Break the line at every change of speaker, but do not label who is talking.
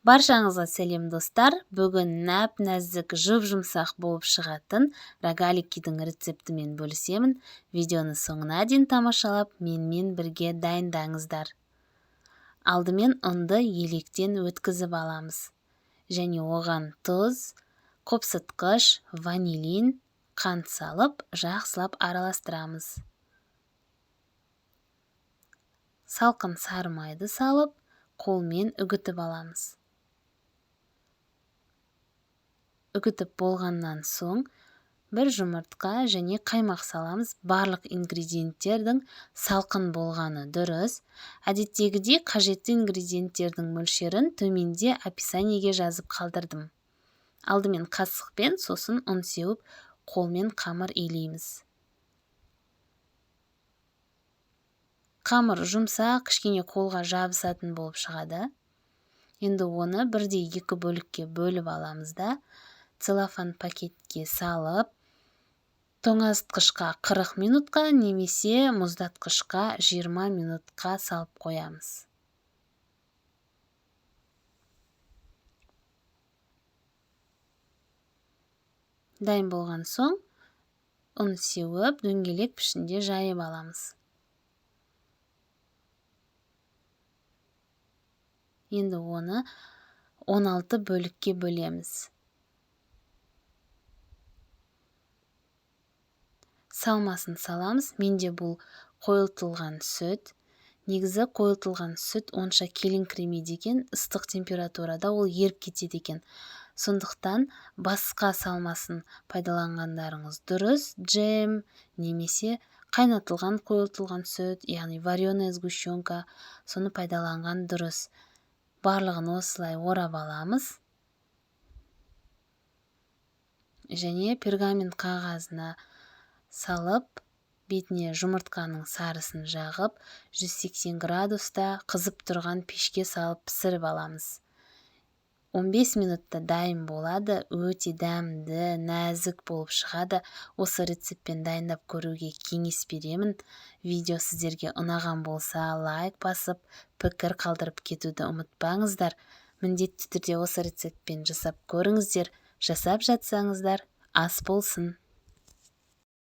Баршаңызға сәлем, достар! Бүгін нәп-нәзік, жұп-жұмсақ болып шығатын рогаликидің рецептімен бөлісемін. Видеоны соңына дейін тамашалап, менімен бірге дайындаңыздар. Алдымен ұнды електен өткізіп аламыз. Және оған тұз, қопсытқыш, ванилин, қант салып, жақсылап араластырамыз. Салқын сары майды салып, қолмен үгітіп аламыз. Үгітіп болғаннан соң бір жұмыртқа және қаймақ саламыз. Барлық ингредиенттердің салқын болғаны дұрыс. Әдеттегідей қажетті ингредиенттердің мөлшерін төменде описаниеге жазып қалдырдым. Алдымен қасықпен, сосын ұн сеуіп, қолмен қамыр илейміз. Қамыр жұмсақ, кішкене қолға жабысатын болып шығады. Енді оны бірдей екі бөлікке бөліп аламыз да, целлофан пакетке салып, тоңазытқышқа 40 минутқа немесе мұздатқышқа 20 минутқа салып қоямыз. Дайын болған соң ұн сеуіп, дөңгелек пішінде жайып аламыз. Енді оны 16 бөлікке бөлеміз. Салмасын саламыз. Менде бұл қойылтылған сүт. Негізі қойылтылған сүт онша келіңкіремейді екен, ыстық температурада ол еріп кетеді екен. Сондықтан басқа салмасын пайдаланғандарыңыз дұрыс. Джем немесе қайнатылған қойылтылған сүт, яғни вареная сгущенка, соны пайдаланған дұрыс. Барлығын осылай орап аламыз. Және пергамент қағазына салып, бетіне жұмыртқаның сарысын жағып, 180 градуста қызып тұрған пешке салып пісіріп аламыз. 15 минутта дайын болады, өте дәмді, нәзік болып шығады. Осы рецептпен дайындап көруге кеңес беремін. Видео сіздерге ұнаған болса, лайк басып, пікір қалдырып кетуді ұмытпаңыздар. Міндетті түрде осы рецептпен жасап көріңіздер. Жасап жатсаңыздар, ас болсын.